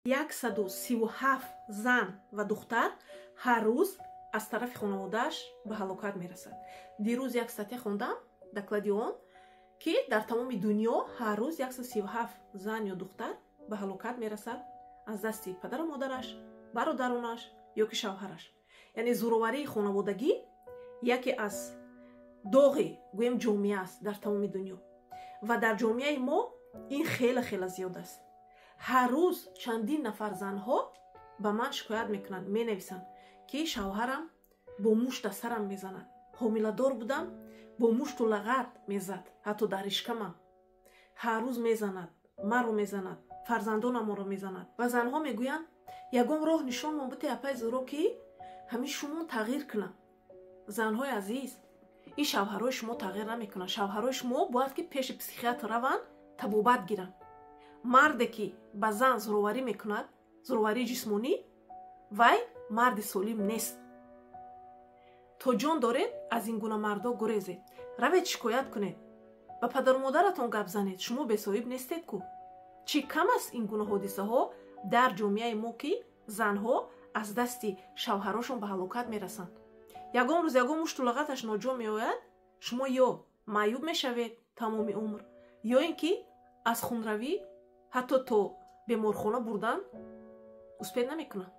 137 зан ва духтар ҳар рӯз аз тарафи хонаводааш ба ҳалокат мерасад. Дирӯз як статья хондам, доклади он, ки дар тамоми дунё ҳар рӯз 137 зан ё духтар ба ҳалокат мерасад аз дасти падару модараш, бародаронаш ё ки шавҳараш. Яъне зӯроварии хонаводагӣ яке аз доғи, гӯем, ҷомеа аст дар тамоми дунё ва дар ҷомеаи мо ин хеле хеле зиёд аст. Ҳар рӯз чандин нафар занҳо ба ман шикоят мекунанд, менависанд, ки шавҳарам бо мушт аз сарам мезанад, ҳомиладор будам, бо мушту лағат мезад, ҳатто дар ишкамам ҳар рӯз мезанад, маро мезанад, фарзандонамонро мезанад. Ва занҳо мегӯянд: «Ягон роҳ нишонмон бите, апай Зуро, ки ҳамин шумон тағйир кунам». Занҳои азиз, ин шавҳарҳои шумо тағйир намекунанд. Шавҳарҳои шумо бояд ки пеши психиатр раванд, табобат гиранд. Марде ки ба зан зӯроварӣ мекунад, зӯроварии ҷисмонӣ, вай марди солим нест. То ҷон доред, аз ин гуна мардо гурезед. Равед, шикоят кунед, ба падару модаратон гап занед. Шумо бесоҳиб нестед ку. Чӣ кам аст ин гуна ҳодисаҳо дар ҷомеаи мо, ки занҳо аз дасти шавҳарошон ба ҳалокат мерасанд. Ягон рӯз ягон мушту лағаташ ноҷо меояд, шумо ё маъюб мешавед тамоми умр, ё ин ки аз хунравӣ ҳатто то беморхона бурдан успеть намекунад.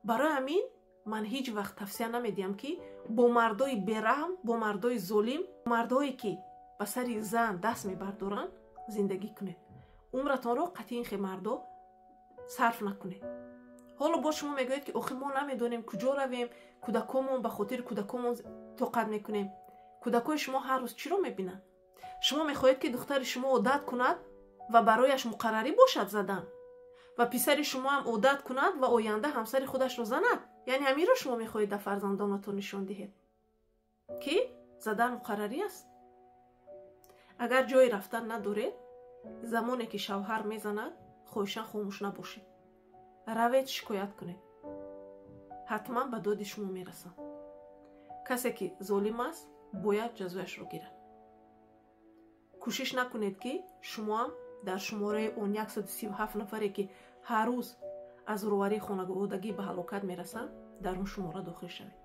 Барои ҳамин ман ҳеҷ вақт тавсия намедиҳам, ки бо мардои бераҳм, бо мардои золим, мардое ки ба сари зан даст мебардоранд, зиндагӣ кунед. Умратонро қатъи ин хел мардо сарф накунед. Ҳоло боз шумо мегӯед, ки охир мо намедонем куҷо равем, кӯдакомон, ба хотири кӯдакомон тоқат мекунем. Кӯдакои шумо ҳар рӯз чиро мебинанд? Шумо мехоҳед, ки духтари шумо одат кунад ва барояш муқаррарӣ бошад задан, ва писари шумоам одат кунад ва оянда ҳамсари худашро занад? Яъне ҳаминро шумо мехоҳед дар фарзандонатон нишон диҳед, ки задан муқаррарӣ аст? Агар ҷое рафтан надоред, замоне ки шавҳар мезанад, хоҳишан хомӯш набошед, равед, шикоят кунед, ҳатман ба доди шумо мерасанд. Касе ки золим аст, бояд ҷазояшро гирад. Кӯшиш накунед, ки шумоам дар шумораи он 137 нафаре, ки ҳар рӯз аз зӯроварии хонаводагӣ ба ҳалокат мерасанд, дар он шумора дохил шавед.